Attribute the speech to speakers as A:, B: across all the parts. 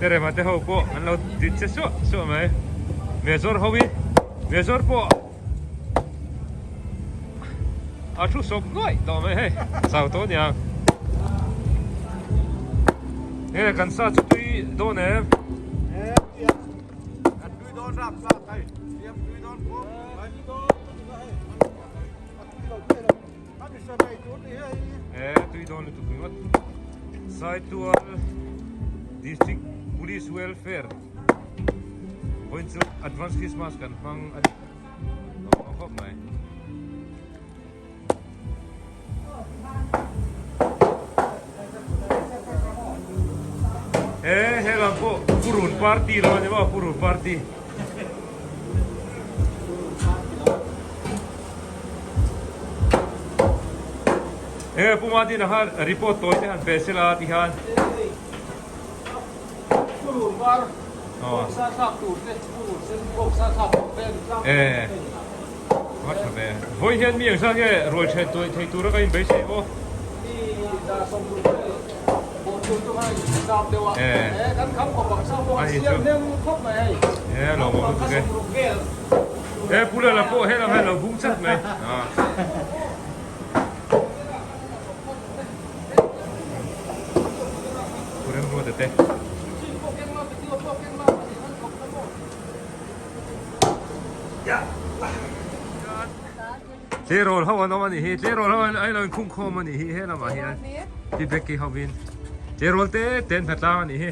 A: Terema te ho pawh an lo ti che suah suah mai. Major ho hi Major pawh a thu sawp nuaih tawh mai hei chau tawh aniang. Nge kan sa chu tui dawn em? He tui dawn lutuk ringawt. Saitual District Police Welfare vawiin chu Advance Christmas kan hmang a ni. A awm khawp mai. He he lam pawh purun party lo a ni maw purun party. Enge Pu Madina khan report tawi te han pe sela ti hian.
B: Purun var bawksa thlak tur te purun sen bawksa thlak tur te an tlang
A: E va tha ve. Vawi hian mi engzat nge ruai then tuai thei tura ka inbeisei aw.
B: Mi dah 60 vel bawh tur chu kha in zam deuh a. E kan kham khawp ang sang pawh an siam hnem khawp mai hei.
A: E lawm awm lutuk e. E Pu Lala pawh helam hian lo bung chat mai. Pu Remruata te. Tleirawl ho an awm a nih hi, tleirawl ho an lo inkhung khawm a nih hi he lamah hian Pi Becky hovin tleirawl te te an hna tlang a nih hi.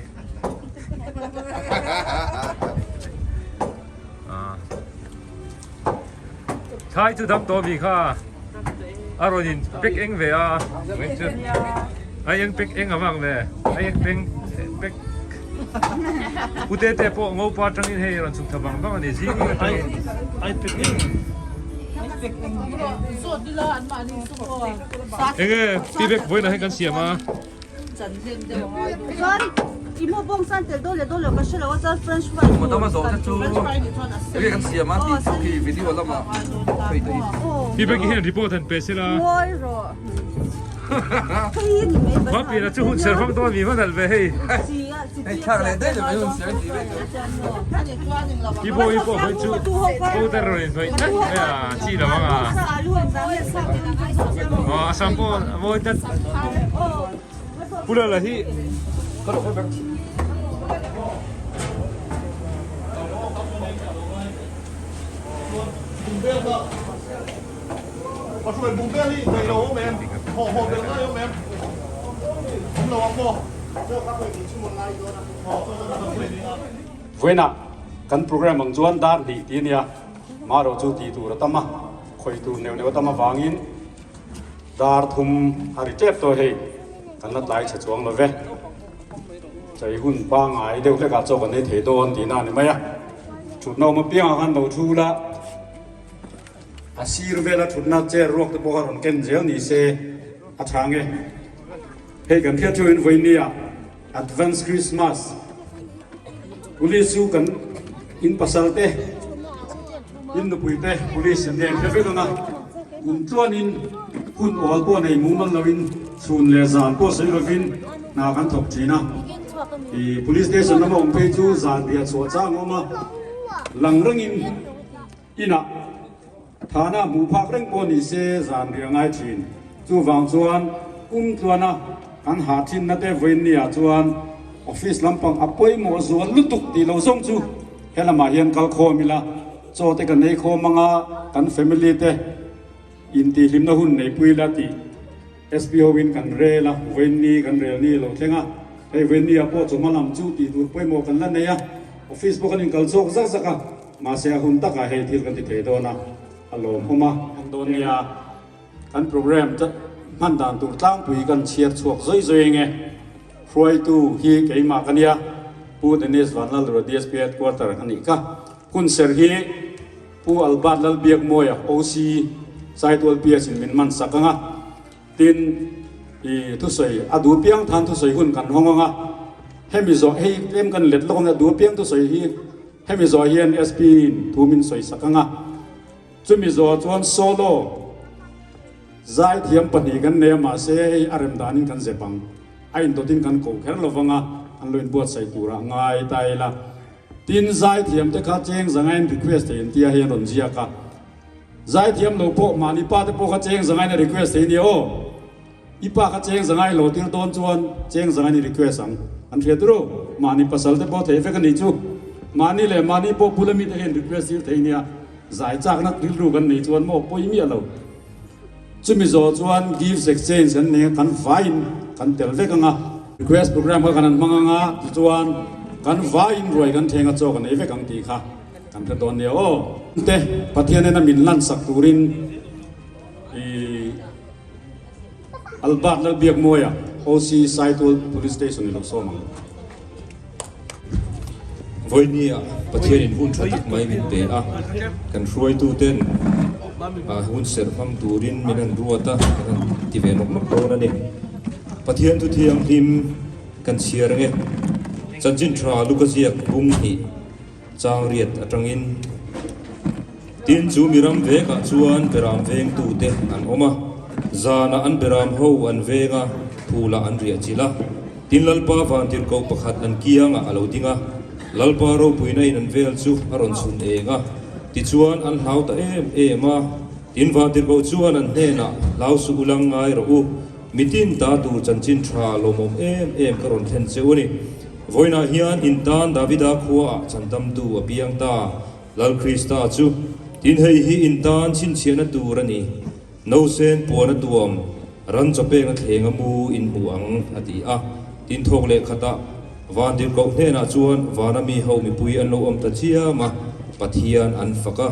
A: Thlai chu dam tawh mi kha a rawn in pek eng ve a a eng pek eng avang ve a eng peng pek Pu Tete pawh ngopa atangin hei rawn chhuk thla vang vang a ni zing atangin
B: ai pek eng
A: enge pi bek vawiinah hian kan siam a.
C: Chuan i mu bawng chuan tel dawn leh dawn loh ka hre lo a chuan french fry
D: Maw dama zawh te chu enge kan siam a tih chu khi video lamah sawi tawh i.
A: Pi Becky hian report han pe sela.
C: Ngawi rawh. Hei ni mai
A: Khua pian a chu hun ser vang dawn mi va nalh ve hei.
D: Hei thlak leh daih lo mai hun ser tih ve chu.
A: I pawh i pawh hawi chu powder rawn inhnawih tlat mai a chi lo ang a. Aw a sam pawh a mawi tlat. Pu Lala hi
E: Vawiinah kan program ang chuan dar hnih ti a nia, marawh chu tih tur a tam a, khawih tur neuh neuh a tam avangin dar thum a ri tep tawh hei, kan la tlai chhe chuang lo ve. Chei hun pangngai deuh hlekah chaw kan ei thei dawn tihna a ni mai a, thutna awm apiangah khan lo thu la. A sir vela thutna chair ruak te pawh kha rawn ken zel ni se a tha nge. Hei kan hriat theuhin vawinia Advance Christmas Police chu kan in pasal te in nupui te Police in nen hre vek ang a, kum tluanin hun awl pawh nei mumal loin chhun leh zan pawh sawi lovin hna kan thawk thin a. Ih Police Station lama awm phei chu zan riah chhuah chang a awm a, lang rengin Inah thana hmuh phak reng pawh ni se zan riah ngai thin. Chuvang chuan kum tluana kan hah thinna te vawiinniah chuan office lampang a pawimawh zual lutuk tih lo zawng chu helamah hian kal khawm ila, chaw te kan ei khawm anga kan family te intihhlimna hun neipui ila tih SP hoin kan rel a, vawiinni kan rel ni lo thleng a, hei vawiinniah pawh chawhma lam chu tih tur pawimawh kan la nei a, office pawh kan inkal chhuak zak zak a, mahse a hun takah hei thil kan ti thei dawn a, a lawmawm a. Kan dawn nia, kan program hman dan tur tlangpui kan chhiar chhuak zawi zawi eng e, hruaitu hi keimah ka nia, Pu Dennis Vanlalrua DSP Headquarter a nih kha, hunser hi Pu Albert Lalbiakmawia, OC, Saitual PS in min man sak ang a, tin i thusawi a duh piang than thusawi hun kan hawng ang a, hemi zawh hei tlem kan let lawk ang a duh piang thusawi hi hemi zawh hian SP in thu min sawi sak ang a, chumi zawh chuan solo zaithiam pahnih kan nei a mahse hei a rem danin kan zep ang, a indawtin kan ko kher lovang a. an lo inbuatsaih turah ngai ta ila. Tin, zaithiam te kha cheng zangain request thei an tia hei an rawn ziak a. Zaithiam lo pawh mahni pa te pawh kha cheng zangain a request thei nia aw. I pa kha cheng zangai lo tir dawn chuan cheng zangain i request ang. An hria turu. Mahni pasal te pawh thei vek a nih chu. Mahni leh mahni pawh bula mite hian request tir thei nia. Zai chakna rilru kan nei chuan maw pawi miah lo. Chumi zawh chuan gifts exchange kan nei a, kan vaiin kan tel vek ang a. Request program kha kan han hmang ang a, tichuan kan vaiin ruai kan thleng a chaw kan ei vek ang tih kha kan hre dawn nia aw. Te Pathian ena min lansak turin i Albert Lalbiakmawia, OC Saitual Police Station i lo sawm ang.
F: Vawinia Pathianin hun tha tak mai min pe a, kan hruaituten hun serh hmang turin min han ruat a, kan han ti ve nawk nawk dawn a ni. Pathian thu thianghlim kan chhiar ange. Chanchin tha Luka ziak bung hnih chang riat atangin, Tin chu mi ram vekah chuan beram vengtute an awm a, zanah an beram ho an veng a, phulah an riah chilh a. Tin Lalpa vantirhkoh pakhat an kiangah a lo ding a, Lalpa ropuina in an vel chu a rawn chhun eng a, tichuan an hlau ta em em a. Tin vantirhkoh chuan an hnenah, Hlau suh u lang ngai rawh u, mitin ta tur chanchin tha lawmawm em em ka rawn thlen che u ni. Vawiinah hian in tan Davida khuaah chantamtu a piang ta. Lal Krista chu, Tin hei hi in tan chhinchhiahna tur a ni, Nausen puan a tuam, ran chawpeng a thleng a mu in hmu ang, a ti a. Tin thawk leh khatah Vandirhkoh hnenah chuan vana mi ho mipui an lo awm ta chiam a, Pathian an fak a.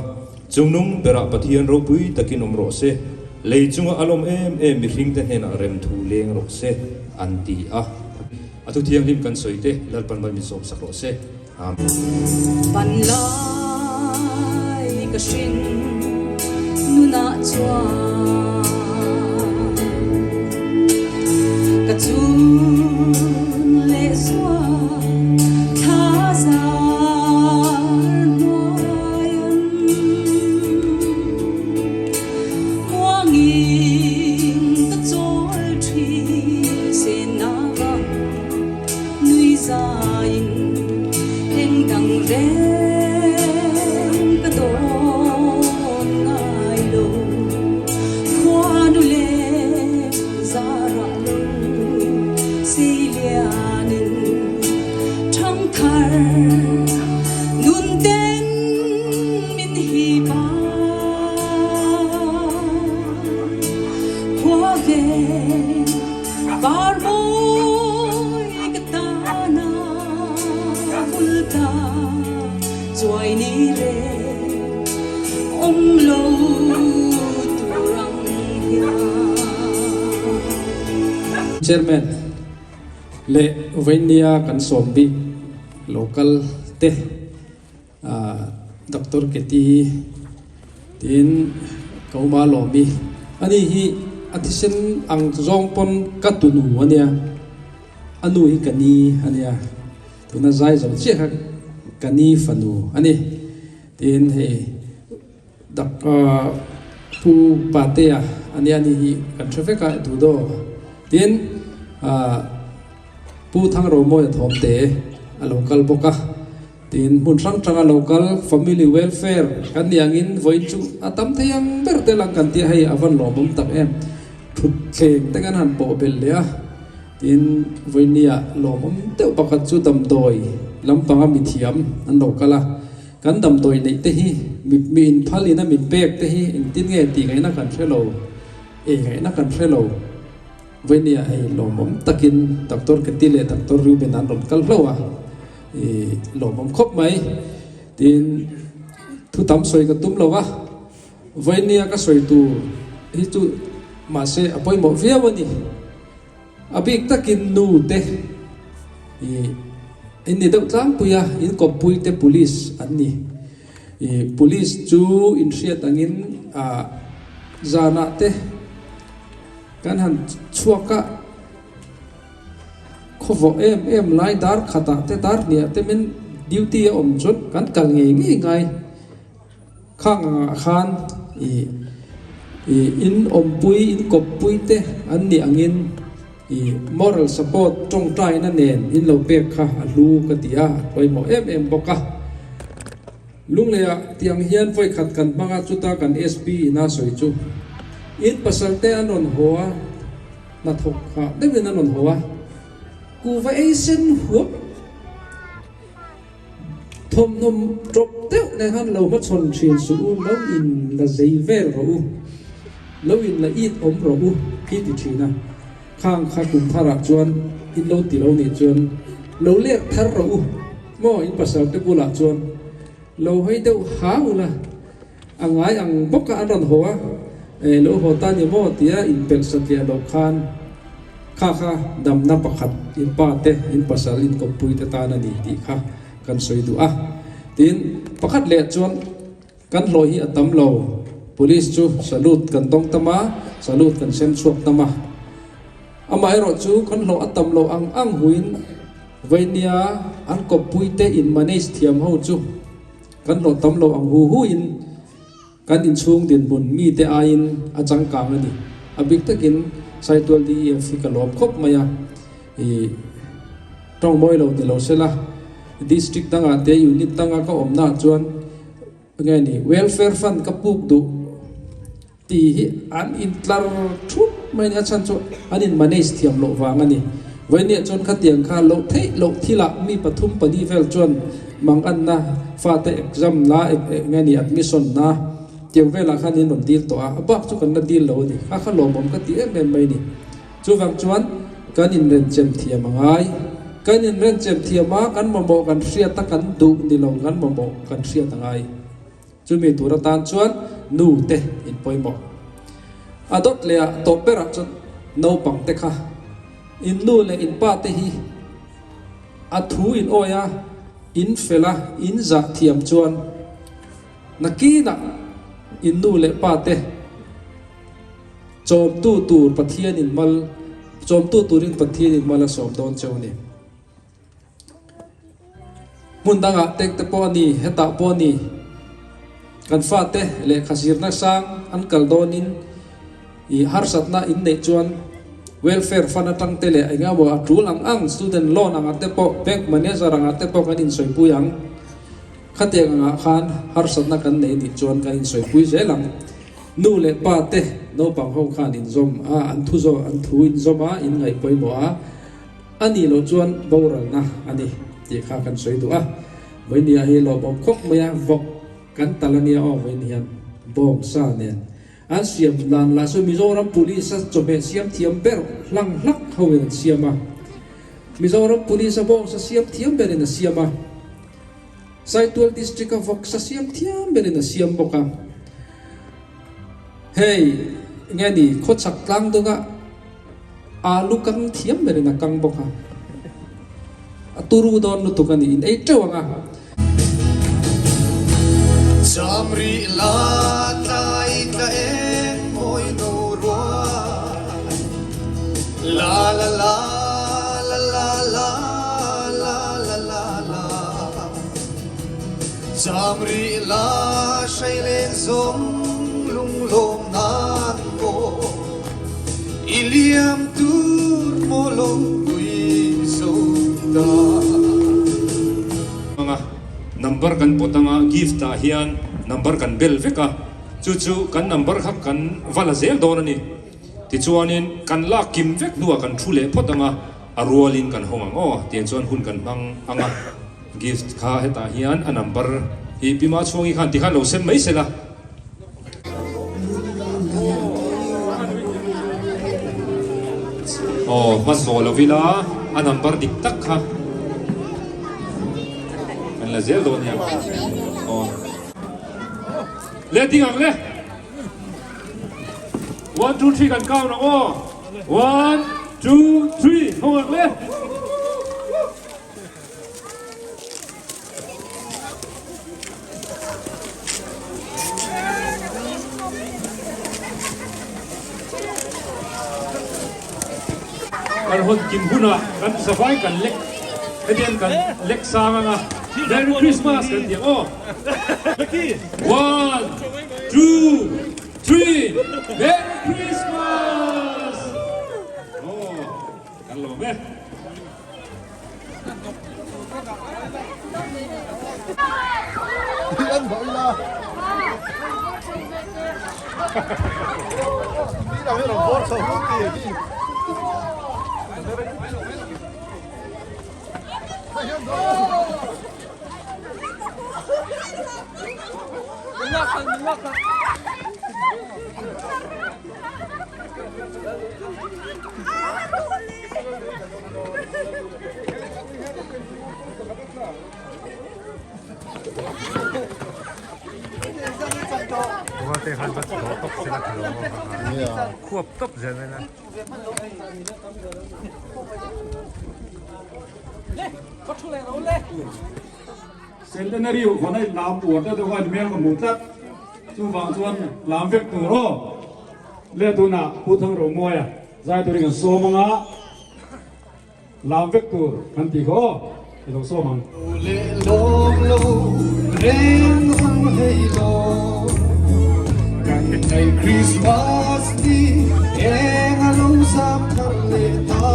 F: Chungnung berah Pathian ropui takin awm rawh se, lei chunga a lawm em em mihringte hnenah remthu leng rawh se, an ti a. A thu thianghlim kan sawi te Lalpan mal min sawmsak rawh se. Amen.
G: Panlai ka hring nunah chuan ka chun leh zual thla zar hnuaian muangin ka chawl thin sena vang Nui zaiin eng dang reng ka dawn ngai lo, khuanu leh zarah lo sei lianin thangthar nun ten min hip a, khua ve Par mawi ka tana vul ta chuai ni re awm lo tur ang hian.
B: Chairman leh Vainia kan sawm bik local te Doctor Keti tiin ka awm a lawm i ani hi a thisen ang zawng pawn ka tunu a nia a nu hi ka ni a nia tuna zai zo chiah kha ka ni fanu a ni tiin hei Pu Patea a nia ani hi kan hre vek a duhdaw tin Pu Thangromawia thawmte a lo kal bawk a tin hmun hrang hranga lo kal family welfare kan nih angin vawiin chu a tam thei ang ber te lang kan tih a hei a van lawmawm tak em thutthleng te kan han pawh belh leh a tin vawinia lawmawm deuh pakhat chu damdawi lampanga mithiam an lo kal a. Kan damdawi neih te hi mi mi inphal ina min pek te hi engtin nge tih ngaihna kan hre lo, ei ngaihna kan hre lo. Vawinia hei lawmawm takin Doctor Keti leh Doctor Reuben an rawn kal hlauh a, i lawmawm khawp mai. Tin, thu tam sawi ka tum lo va, vawinia ka sawi tur hi chu mahse a pawimawh viau a ni. A bik takin nu te i in ni deuh tlangpui a, in kawppui te police an ni. I police chu in hriat angin ah zanah te kan han chhuak a, khawvawh em em lai dar khatah te dar hniah te min duty a awm chuan kan kal ngei ngei ngai. Khang angah khan i i in awmpui in kawppui te an nih angin. I moral support tawngtaina nen in lo pek kha a hlu ka ti a, a pawimawh em em bawk a. Lungleiah tiang hian vawikhat kan hmang a, chuta kan SP ina sawi chu in pasal te an rawn haw a, hnathawk hah deuhin an rawn haw a, kuhva ei sen huap thawmhnaw tawp deuh nen khan lo hmachhawn thin suh u, lo in la zei vel rawh u, lo in la it awm rawh u khi ti thin a, khang kha kum tharah chuan in lo ti lo nih chuan lo let thar rawh u maw in pasal te bulah chuan lo hawi deuh ha ula a ngai ang bawk a an rawn haw a, eh lo haw ta ni maw tia in pelh satliah loh khan. Kha kha damna pakhat in pa te, in pasal, in kawppui te tan a ni tih kha kan sawi duh a. Tin, pakhat leh chuan kan hlawh hi a tam lo. Police chu salute kan dawng tam a, salute kan sem chhuak tam a. Amaherawh chu kan hlawh a tam lo ang ang huin Vainia an kawppui te in manage thiam ho chu kan hlawh tam lo ang hu huin Kan inchhung dinhmun mite aiin a changkang a ni. A bik takin Saitual DEF hi ka lawm khawp mai a, i tawng mawi lo ni lo sela, District dangah te unit danga ka awmnaah chuan enge ni Welfare Fund ka puk duh tih hi an intlar thup mai a ni. A chhan chu an in manage thiam loh vang a ni. Vawinia chuan khatiang kha loh theih loh thilah mi pathum pali vel chuan Manganna, fate exam na eng nge ni admission na tiang velah khan in rawn dil tawh a, a bak chu kan la dil lo a ni. Kha kha lawmawm ka ti em em mai ni. Chuvang chuan kan inrenchem thiam a ngai. Kan inrenchem thiam a, kan mamawh kan hriat a, kan duh ni lo kan mamawh kan hriat a ngai. Chumi tur atan chuan nu te in pawimawh. A dawt leh ah tawp berah chuan naupang te kha in nu leh in pa te hi, A thu in awi a, in fel a, in zah thiam chuan nakinah in nu leh pa te chawmtu tur Pathian in mal chawmtu turin Pathian in mal a sawm dawn cheu a ni. Hmun dangah tek te pawh a ni, hetah pawh a ni. Kan fate lehkha zirna sang an kal dawnin I harsatna in neih chuan welfare fund atang te leh eng emaw a tul ang ang student loan anga te pawh bank manager anga te pawh kan insawipui ang. Khatiang angah khan harsatna kan nei nih chuan kan insawipui zel ang. Nu leh pa te naupang ho khan inzawm a, an thu zawh an thu inzawm a, in ngaih pawimawh a, a nih loh chuan boralna a ni tih kha kan sawi duh a. Vawinia hi lawmawm khawp mai a, vawk kan tal a nia aw vawiin hian bawng sa nen. An siam dan lah chu Mizoram Police a chawhmeh siam thiam ber hlang hlak ho in an siam a. Mizoram Police a vawksa siam thiam ber in a siam a. Saitual District a vawksa siam thiam ber in a siam bawk a. Hei nge ni khawchhak tlang dunga alu kang thiam ber in a kang bawk a. A turu dawn lutuk a ni, in ei teuh ang a.
H: Cham rih la tlai tla eng mawi no rual La la la la la la la la la la Cham rih la hrai leng zawng lunglawm nan maw I liam tur maw lo pui zo ta.
F: Hmanga number kan pawt anga gift ah hian number kan bel vek a, chu chu kan number kha kan va la zel dawn a ni. Tichuanin kan lak kim vek hnuah kan thu leh phawt anga a rualin kan hawng ang aw tiang chuan hun kan hmang anga gift kha hetah hian a number hi Pi Machhuangi khan tikhan lo sem mai sela. Aw hman zawh lo ila a number dik tak kha kan la zel dawn nia aw le ding ang le 1 2 3 kan count ang aw 1 2 3 hawng ang le. Kan hawn kim hunah kan zavai kan lek hetiang kan lek sang anga Merry Christmas kan ti ang aw. One, two, three, Merry Christmas! Aw. lawm e.
A: Rualte khan va chho tawp sela thalo khuap tawp zel mai la.
E: Centenary huana in lam puar deuh deuh a in hmel ka hmu tlat. Chuvang chuan lam vek tur aw. Le tunah Pu Thangro Muaia zai turin kan sawm anga lam vek tur kan tih kha aw i lo sawm ang.
H: Le lawm lo reng ang hei lo kan nei Christmas ni eng a lo zam thar leh ta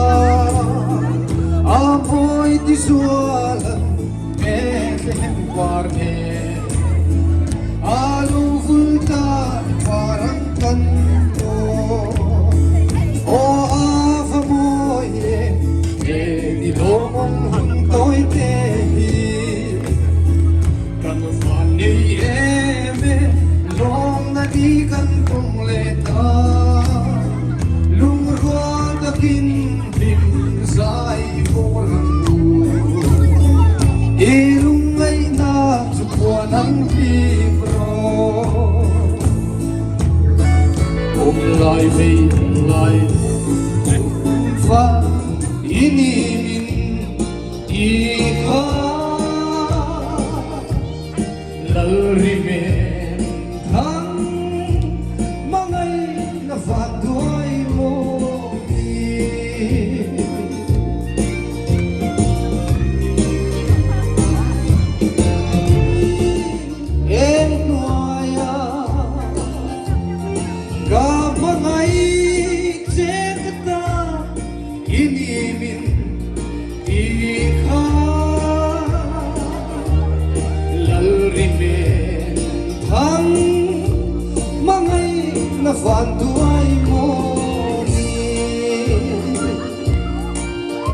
H: a mawi ti zualan Bethlehem par nen a lo vul ta par ang kan tawn aw a va mawi e he ni lawmawm hun tawi te hi kan van nei em e lawmna ni kan pawng leh ta lungrual takin.